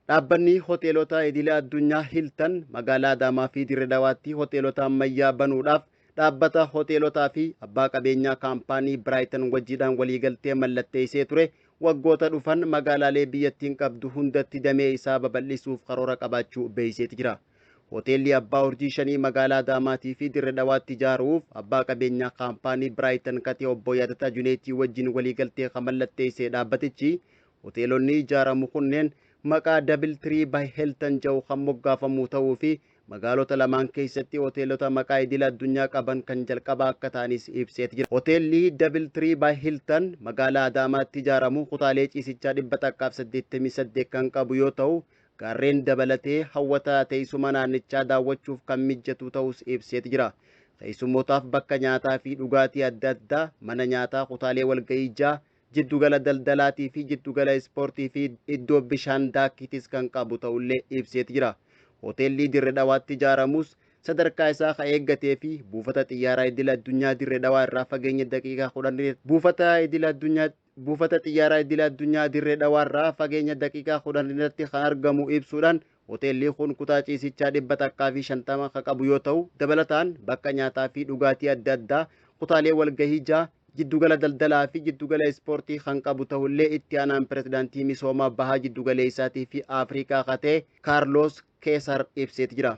Dhaabbanni hoteelota idila addunyaa Hiltan magaalaa Adaamaa fi Dirre Dawaatti hoteelota ammayyaa banuudhaaf dhaabbata hoteelotaa fi abbaa qabeenyaa kaampaanii Biraayitan wajjiidhaan waliigaltee mallatteessee ture waggoota dhufan magaalaalee biyyattiin qabdu hundatti damee isaa babal'isuuf karoora qabaachuu beeyseeti jira. Hoteelli abbaa urjii shanii magaalaa Adaamaatii fi Dirre Dawaatti ijaaruuf abbaa qabeenyaa kaampaanii Biraayitan katee obbo Yaadataa Juneetii wajjin waliigaltee kan mallatteessee dhaabbatichi hoteelonni ijaaramu kunneen maqaa Double Tree by Hilton jedhu kan moggaafamu ta'uu fi magaalota lamaan keessatti hoteelota maqaa idila addunyaa qaban kan jalqabaa akka ta'anis ibseeti jira. Hoteelli Double Tree by Hilton magaalaa Adaamaatti ijaaramu kutaalee ciisichaa 188 kan qabu yoo ta'u, gaarreen dabalatee hawwata teessuma naannichaa daawwachuuf kan mijatu ta'us ibseeti jira. Keessummootaaf bakka nyaataa fi dhugaatii adda addaa, mana nyaataa, kutaalee walga'ii ja'a, jiddugala daldalaatii fi jiddugala ispoortii fi iddoo bishaan daakkiitis kan qabu ta'ullee ibseeti jira. Hoteelli Dirre Dawaatti ijaaramus sadarkaa isaa kan eeggatee fi buufata xiyyaaraa idila addunyaa Dirre Dawaa irraa fageenya daqiiqaa 10 buufata idila addunyaa buufata xiyyaaraa idila addunyaa Dirre Dawaa irraa fageenya daqiiqaa 10 irratti kan argamu ibsuudhaan, hoteelli kun kutaa ciisichaa 150 kan qabu yoo ta'u, dabalataan bakka nyaataa fi dhugaatii adda addaa, kutaalee walgahii ja'a, jiddugala daldalaa fi jiddugala ispoortii kan qabu ta'ullee itti aanaan pirezidaantii misooma bahaa jiddugaleessaatii fi Afrikaa kan ta'e Kaarlos Keesar ibseeti jira.